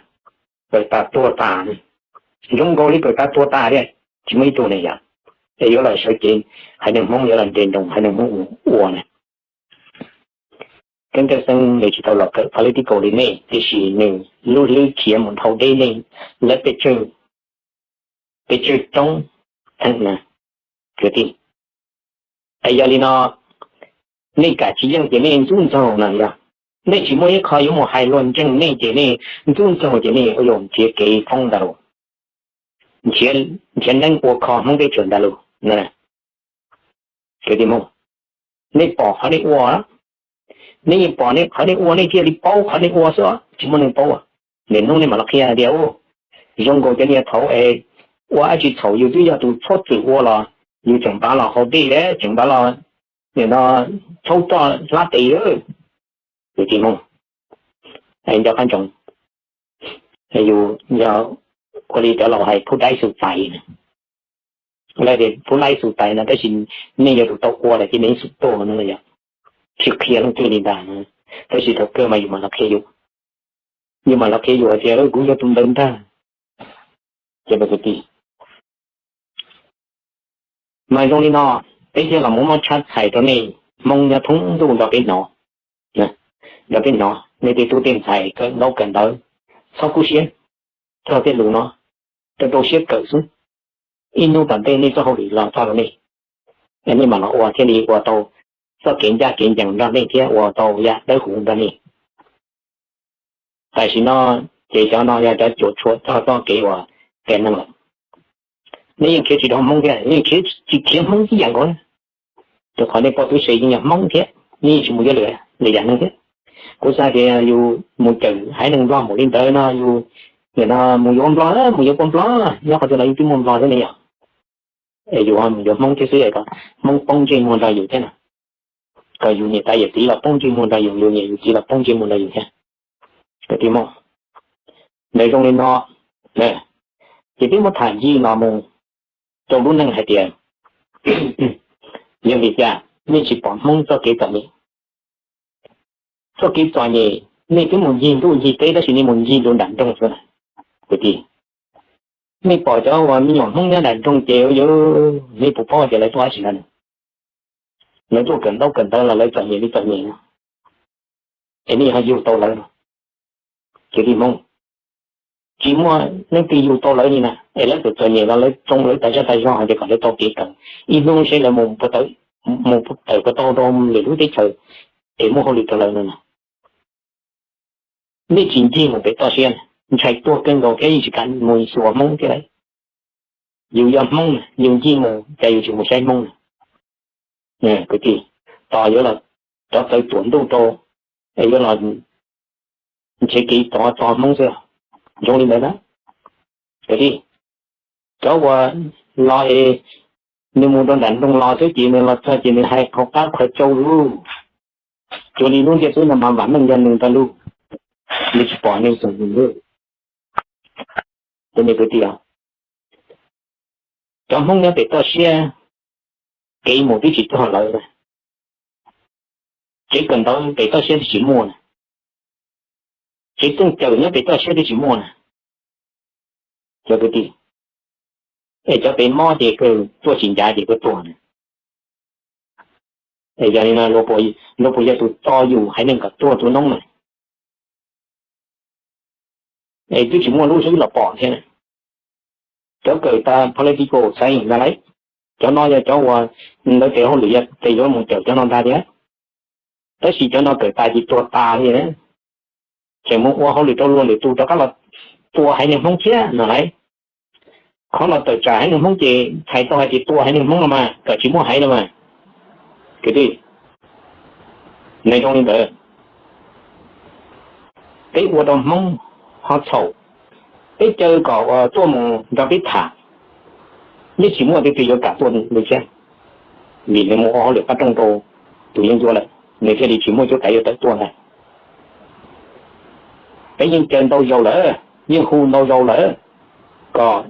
Kawm tas tuag tas, zoo nkaus li kawm tas tuag tas thiab, tsis muaj ib tug ne yom, es yuav los sawv cev haiv neeg Hmoob, yuav los nres nroos haiv neeg Hmoob mus ua na. Keeb Kaj Xeeb nws tsis tau los kawm political li nej, tiam sis nws lub hlwb khiav mus dhau deb nej lawv pes tsawg, pes tsawg roob theem na, kwv tij. Es yog li no, nej kam tsis yeej ces nej ntxub ntxaug na yog, nej tsis muaj ib qho yuav mus hais luag ntseeg nej ces nej ntxub ntxaug ces nej ua yuav nrhiav kev foob ntag lauj, nrhiav neeb ua kho Hmoob teb chaws ntag lauj. Kwv tij Hmoob, nej pom qhov nej ua, nej yeej pom qhov nej ua nej thiaj li paub qhov nej ua xwb, tsis muaj neeg paub. Nim hnub nej mam los qhia tias, u, zoo nkaus cov niag thaud es ua dab tsi txhaum yus twb yog tus txhob txwm ua los yus tseem npav los haus dej, tseem npav los nim no txhob txoj hlab tes. Kwv tij Hmoob, nco qab ntsoov, yus yog ua li cov laus hais phub daib xu tais, lawv tias phub laib xu tais no, tab sis nej yog tus tau ua lawm ces nej xu tuag no yog, tsis qhia leej twg li ntag. Tab sis thaum kawg mas yus mam los qhia yus, yus mam los qhia yus hais tias kuv yog tus ntawd ntag. Ces kwv tij, mas zoo li no, peb thiaj los mus muab tshab txhais rau nej Hmoob nyob thoob ntuj nrog peb hnov, nrog peb hnov, nej tej tub tej ntxhais kawm ntaub kawm ntawv, txhob kub siab, txog tej lus no, rau rau siab kawm xwb. Ib hnub tom ntej nej txoj hauj lwm los txog rau nej, nej mam los ua thiaj li ua tau txoj kev ncaj kev ncees nrog nej thiab ua tau yam dawb huv nrog nej. Tam sim no ces cov no yog cov cuam tshuam txog txoj kev uas qias neeg lawm. Nej yeej khiav tsis dhau Hmoob thiab, nej yeej khiav tsis khiav Hmoob ib yam nkaus. Rau qhov nej poj tub se yeej yog Hmoob thiab, nej yeej tsis mus yuav lwm, lwm yam neeg thiab. Kuv xav tias yus mus cawm haiv neeg Nplog mus li ntawd no, yus nim no mus yuav Nplog, mus yuav poj Nplog, nyob qhov twg los yeej twb muaj Nplog thiab ne yom. Es yus mus yuav Hmoob thiab xwb kom Hmoob poob ntsej muag nrog yus thiab na, kom yus niam tais yawm txiv los poob ntsej muag nrog yus, yus niam yus txiv los poob ntsej muag nrog yus thiab. Kwv tij Hmoob, ntawd zoo li no, ces peb muab tham ncig no mus rau lub neej hais tias yog vim cas nej tsis pom Hmoob txoj kev txom nyem? Txoj kev txom nyem nej twb mus ncig ntuj ncig teb tab sis nej mus ncig rau nram nroog xwb na. Kwv tij, nej pom cov uas me nyuam Hmoob nyob nram nroog ces yus, nej puas paub tias lawv tuaj dab tsi no? Lawv tuaj kawm ntaub kawm ntawv los lawv txom nyem li txom nyem, es nej ho yug tau lawv no? Kwv tij Hmoob, tsis muaj leej twg yug tau lawv li na, es lawv txawm txom nyem los lawv tsoo lawv tas zaj tas zog hais tias kom lawv tau kev kawm, ib hnub seb lawv mus tawm puas tau rau lwm lub teb chaws es muaj hauj lwm rau lawv no na. Nej tsis ncig mus pem toj siab, ntshai tuag kawg nkaus thiab yeej tsis kam mus xyuas Hmoob thiab lauj. Yus yog Hmoob na, yus ncig mus cas yus tsis mus saib Hmoob na? Kwv tij, tos yuav los rov txawv tuam ntuj rau, es yuav los nrhiav kev txov txo Hmoob xwb. Zoo li ntawd na, kwv tij, cov uas los es Nws mus rau nram nroog los xwb ces nws los txog ces nws hais qhov qab qhov cau lug. Cuag li lub ntiaj teb no mas vam meej yog nws ntag lug, nws tsis pom neeg txog nws lug. Cov me kwv tij, cov Hmoob nyob pem toj siab, kev mus twb tsis cuag lawv. Tsev kawm ntawv pem toj siab twb tsis muaj na, tsev txooj cawm nyob pem toj siab twb tsis muaj na. Cov kwv tij, es cov pem mob ces kawg tuaj tsis ncav ces kawg tuag na. Es yog li no luag puas yog tus tso yus haiv neeg kom tuag tus noob na? Es twb tsis muaj lub xwb los pom thiab. Cov kawm tas political science ntag lauj, cov no yog cov uas lawv tes hauj lwm yog tes yuav mus cawm cov no ntag thiab. Tab sis cov no kawm tas ces tuag tas li, tseem mus ua hauj lwm rau luag lwm tus rov qab los tua haiv neeg Hmoob thiab no lauj. Qhov los tawm tsam haiv neeg Hmoob ces txhais tau hais tias tua haiv neeg Hmoob no mas kom tsis muaj haiv no mas. Kwv tij, nws zoo li ntawd, peb ua rau Hmoob ho txhaum, peb caw kom tuaj mus nrog peb tham, yeej tsis muaj leej twg yuav kam tuaj li thiab, vim nws mus ua hauj lwm qab rooj rau tus yeeb ncuab lawm, nws thiaj li tsis muaj cuab kav yuav tawm tuaj ntag. Peb yeej caw ntau zaus lawm, yeej hu ntau zaus lawm kom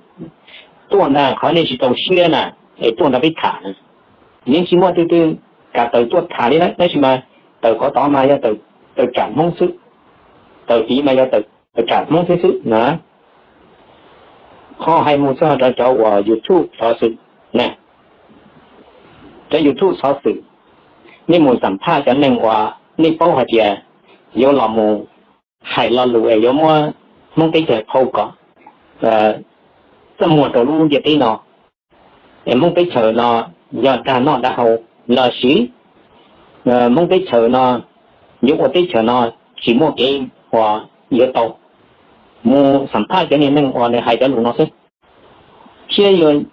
tuaj ntag, qhov nej tsis txaus siab na, es tuaj nrog peb tham na. Yeej tsis muaj leej twg kam tawm tuaj tham li na, tab sis mas tawm qhov tod mas yog tawm tsam Hmoob xwb, tawm tid mas yog tawm tsam Hmoob xwb xwb na. Ho hais mus txog rau cov uas YouTube xov xwm na, cov YouTube xov xwm, nej mus xam phaj cov neeg uas nej paub hais tias yuav los mus hais lo lus es yuav muab Hmoob teb chaws phau kom txaj muag rau lub ntiaj teb no, es Hmoob teb chaws no yog dag noj dag haus los sis Hmoob teb chaws no yuav ua teb chaws no tsis muaj kev uas yuav tau. Mus xam phaj cov niag neeg uas nws hais cov lus no xwb, thiab yuav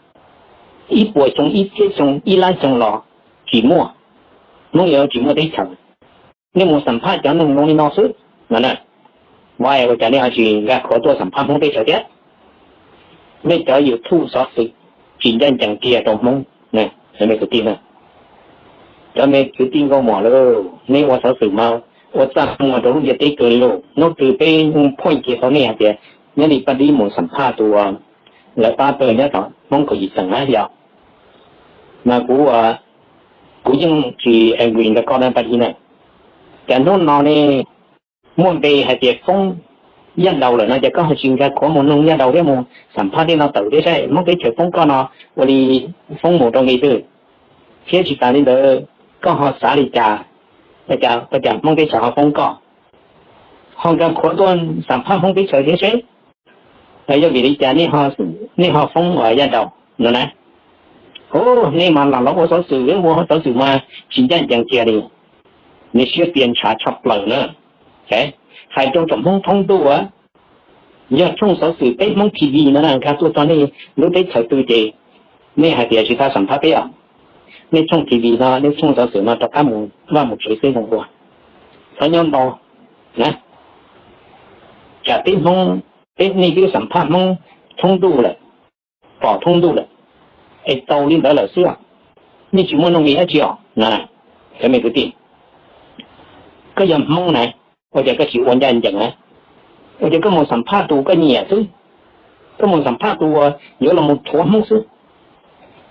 ib puas xyoo, ib txhiab xyoo, ib lab xyoo los tsis muaj, Hmoob yuav tsis muaj teb chaws. Nej mus xam phaj cov neeg zoo li no xwb no na, ua cas nej ho tsis nkag khuav tuaj xam phaj Hmoob teb chaws thiab? Nej cov YouTube xov xwm tsis ncaj ncees kiag rau Hmoob. Cov me kwv tij, cov me kwv tij nkauj mos lauj, nej ua xov xwm mas ua txaj muag rau lub ntiaj teb kawg li lauj. Hnub twg peb phooj ywg tau nej hais tias nyob li Paj Dib mus xam phaj tus uas lawv pab pawg nyob tom Hmoob kaum yim xeem na yog, mas kuv, kuv yeej tsis agree nrog koj na Paj Dib na. Cas hnub no ne muaj npe hais tias foob Yaj Daus lawm no ces koj ho tsis nkag khuav mus nug Yaj Daus thiab mus xam phaj tej no tawm thiab saib Hmoob teb chaws foob koj no ua li foob mus rau nqi twg. Thiab tsis tas li ntawd koj ho xav li cas, ua cas Hmoob teb chaws ho foob koj? Ho nkag khuav tuaj xam phaj Hmoob teb chaws thiab seb yog vim li cas nej ho foob Yaj Daus no na. Ub, nej mas lam los ua xov xwm, ua xov xwm mas tsis ncaj ncees kiag li. Nws siab pias ntshav tshaj plaws na. Hais rau tsoom Hmoob thoob ntuj, yog tshooj xov xwm peb Hmoob T V no nkag tuaj txog nej lub teb chaws twg ces nej hais tias tsis tau xam phaj peb os. Nej tshooj T V no, nej tshooj xov xwm no rov qab mus vaj mus tsev xwb zoo dua. Txhob nyob ntau na. Tsam peb Hmoob, peb nej twb xam phaj Hmoob thoob ntuj lawm, pom thoob ntuj lawm, es tau li ntawd lawm xwb, nej tsis muaj nuj nqis dab tsi os na. Cov me kwv tij, koj yog Hmoob na, ua cas koj tsis ua ncaj ncees na? Ua cas koj mus xam phaj tus koj nyiam xwb, koj mus xam phaj tus uas yuav los mus rhuav Hmoob xwb,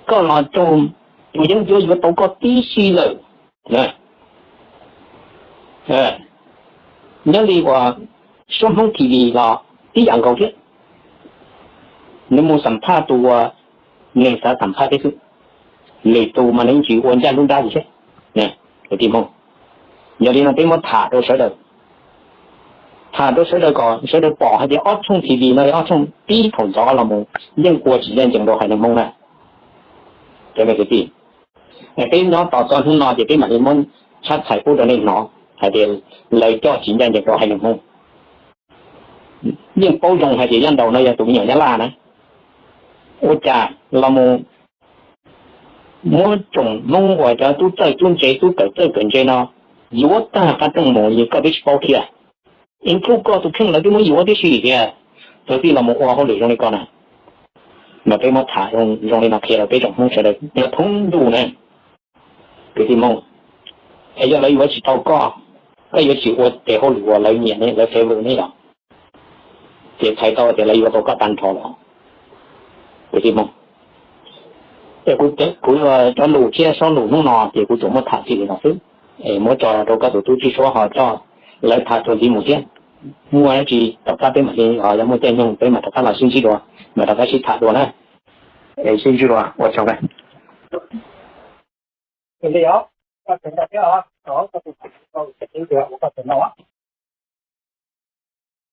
koj los raug tus yeeb ncuab yuav tau koj tib si lawm. Nyob li uas suab Hmoob T V los tib yam nkaus thiab, nws mus xam phaj tus uas nws xav xam phaj thiab xwb, lwm tus mas nws yeej tsis ua ncaj lub nrab li thiab. Yog li no peb muab tham rau sawv daws, tham rau sawv daws kom sawv daws pom hais tias ob tshooj T V no, ob tshooj tib thaum ntxov los mus yeej ua tsis ncaj ncees rau haiv neeg Hmoob na. Cov me kwv tij, peb nyob tos txog hnub no ces peb mam li muab tshab txhais pub rau nej hnov hais tias lawv coj tsis ncaj ncees rau haiv neeg Hmoob. Yeej paub zoo hais tias Yaj Daus no yog tus me nyuam Nyab Laj na, ua cas los mus muab tsoom Hmoob uas cov tub txawj tub ntse, tub kawm txawj kawm ntse no yuav tag qab rooj mus li koj twb tsis paub thiab. Include koj tus kheej lawv twb muab yuav tib si thiab, txawm txij los mus ua hauj lwm zoo li koj na. Mas peb muab tham zoo li no qhia rau peb tsoom Hmoob sawv daws nyob thoob ntuj ne, kwv tij Hmoob. Es yog lawv yuav tsis tau koj, koj yuav tsis ua tes hauj lwm uas lawv nyiam ne, lawv favour ne yom, ces txhais tau tias lawv yuav tau koj tag nrho los, kwv tij Hmoob. Es kuv, kuv cov lus thiab sob lus hnub no ces kuv tsuas muab tham txij li no xwb, es muab tso rau koj tus tub Tswj Suab ho coj lawv tham txuas ntxiv mus thiab. Muaj dab tsi tom qab peb mam li, yog muaj caij nyoog peb mam rov qab los sib ntsib dua, mam rov qab sib tham dua na. Es sib ntsib dua, ua tsaug ntau.